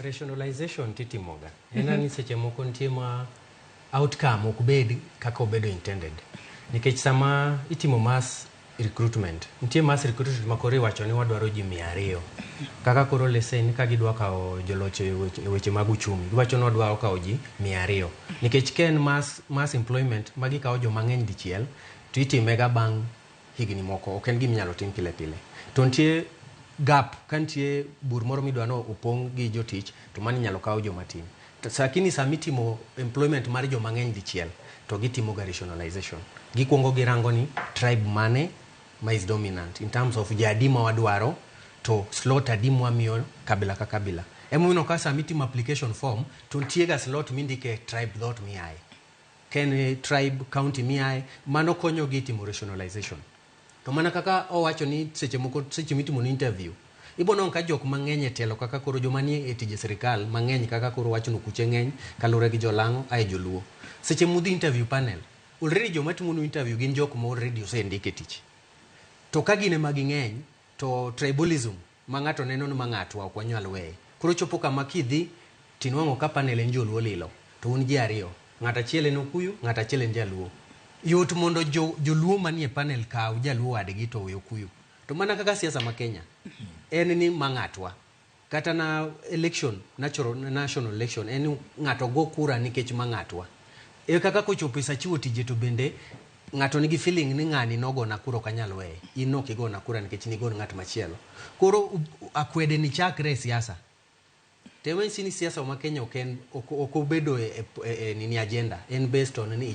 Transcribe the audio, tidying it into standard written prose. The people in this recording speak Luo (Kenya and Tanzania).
Rationalization titimoga en ni seche moko nitie ma outcome ok bed kaka obedo intended, nikech sama itimo mass recruitment, nitie mass recruitment ma koro iwacho ni wadwaro ji 200. Kaka koro lesen ka gidwa kawo joloch e weche mag uchumi, giwacho ni wadwaro kawo ji 200, nikech ka en mass employment ma gikawo joma ng'eny dichiel to itime ga bang' higni moko, ok en gima inyalo tim pile pile. To nitie gap, ka nitie bur moro midwa no opong' gi jotich, to mano inyalo kaw joma tin. To lakini sama itimo employment mar joma ng'eny dichiel, to gitimo ga rationalization. Gikwongo girango ni tribe mane ma is dominant in terms of jadi ma wadwaro, to slot adi mwamiyo kabila ka kabila. Emomiyo ka sama itimo application form, to nitie ga slot mindike tribe, dhoot miaye, ka en tribe, county miaye. Mano konyogi timo rationalization. To mana kaka owacho ni seche moko, seche mitimo ni interview, ibo nwang'o ka jok mang'eny e telo, kaka koro joma nie e tije sirikal mang'eny, kaka koro wacho ni okuche ng'eny kaluwore gi jolang'o ae joluo. Seche mudhi interview panel, already joma timonu interview gin jok ma already osendik e tich. To ka gin ema ging'eny, to tribalism ma ng'ato neno ni ma ng'atwa ok wanyal weye. Koro chopo kama kidhi tinwang'o ka panel en joluo lilo, to un ji ariyo, ng'at achiel en okuyu, ng'at achiel en jaluo. Yot mondo joluo manie panel kaw jaluo wadgi to owe okuyu. To mana kaka siasa ma Kenya en ni ma ng'atwa, kata na election, natural, national election, en ni ng'ato go kura nikech ma ng'atwa. E kaka kochopo e sa chiwo tije, to bende ng'ato nigi feeling ni ng'ani nogona kura, ok anyal weye, in ok igona kura nikech nigon ng'at machielo. Koro akwede ni chakre e siasa. Temo nyisi ni siasa ma Kenya ok en ok obedo e nini agenda, en based on ni